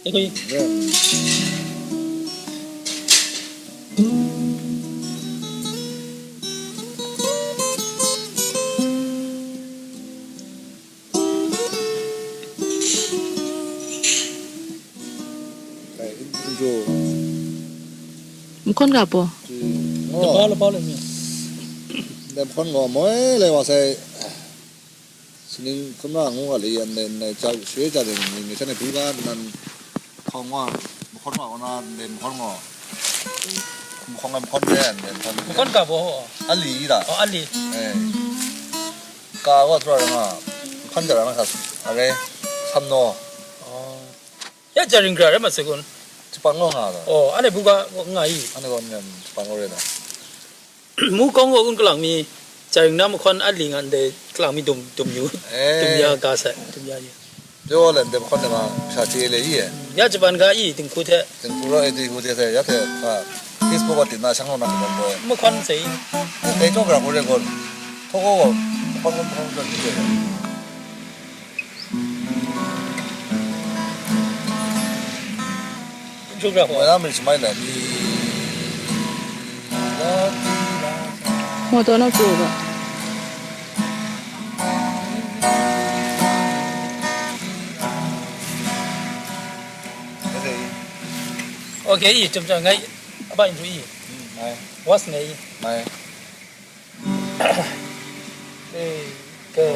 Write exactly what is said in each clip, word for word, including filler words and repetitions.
Hui. Mahkawn ga baw. Laba, laba le mi. Mahkawn gaw moi le wa sai. Sining kumra ngu ga le yan le, nai cha, swe cha de ni, ni chane bu ga nan khong wa, mahkawn wa na de mahkawn gaw. Mahkawn, mahkawn de, de mahkawn. Mahkawn ga baw. Ali da. Oh, ali. Eh. Ka wa tura nga, mahkawn ja nga sa, are, samno. Oh. Ya jaring gra rai ma se kun. Chapang gaw nga da. Oh, ane bu ga nga i. Ane gaw nem chapang gaw re da. Mu kong gaw kun kalang mi, jaring na mahkawn a ling an de kalang mi dum, dum yu. Eh. Dum ya ga sa, dum ya yu. Pyo len de mahkawn de ma, sha che le i e. Ya Japan ga i, dingku hte. Dingku ro e, dingku hte se, ya hte, ha, Facebook wa tin na, shang lo na, kan boy. Mahkawn se i. Dai chyaw gra gaw re gaw, htaw gaw, mahkawn gaw, mahkawn gaw, mahkawn gaw. Chyaw gra gaw. Wai na mi shemai na ni. Motor na pru ga. Okay, i, chum chang ngai, aba intro i. Hmm, mai. Was ngai. Mai. Hey, go.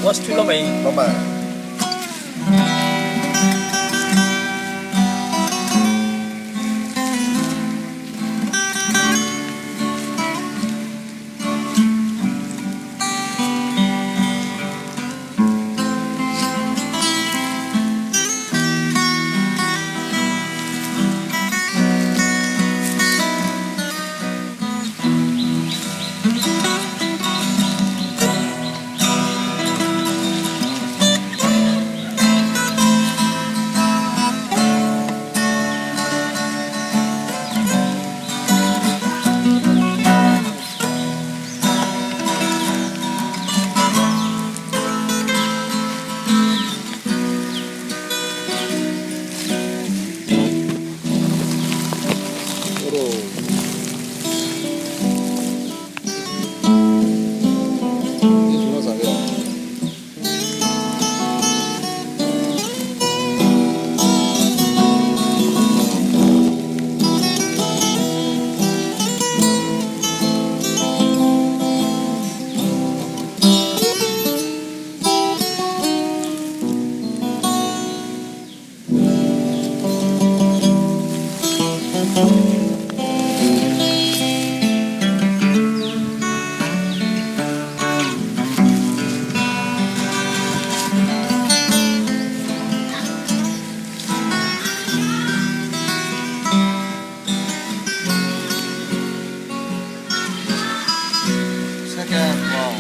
Was tu lama. Lama. Second round.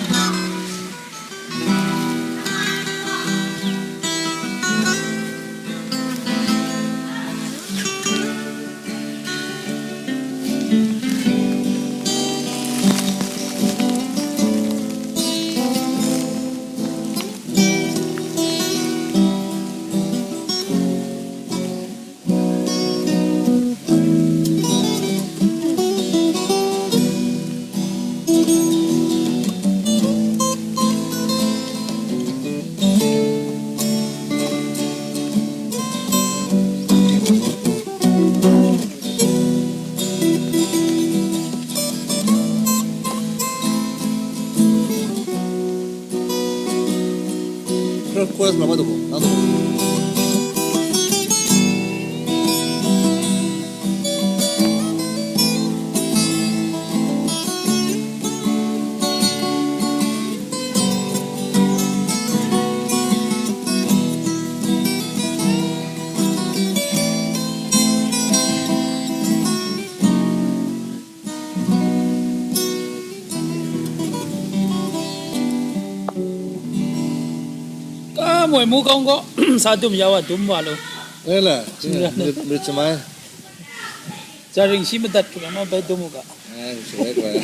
Chorus lama tuku, lama tuku. Moi mu kawng gaw, sa dum ya wa dum wa lo. Ngai la, marit, marit shamai. Jaring shi madat hkra ma bai dum u ga. Ai, shalai koi.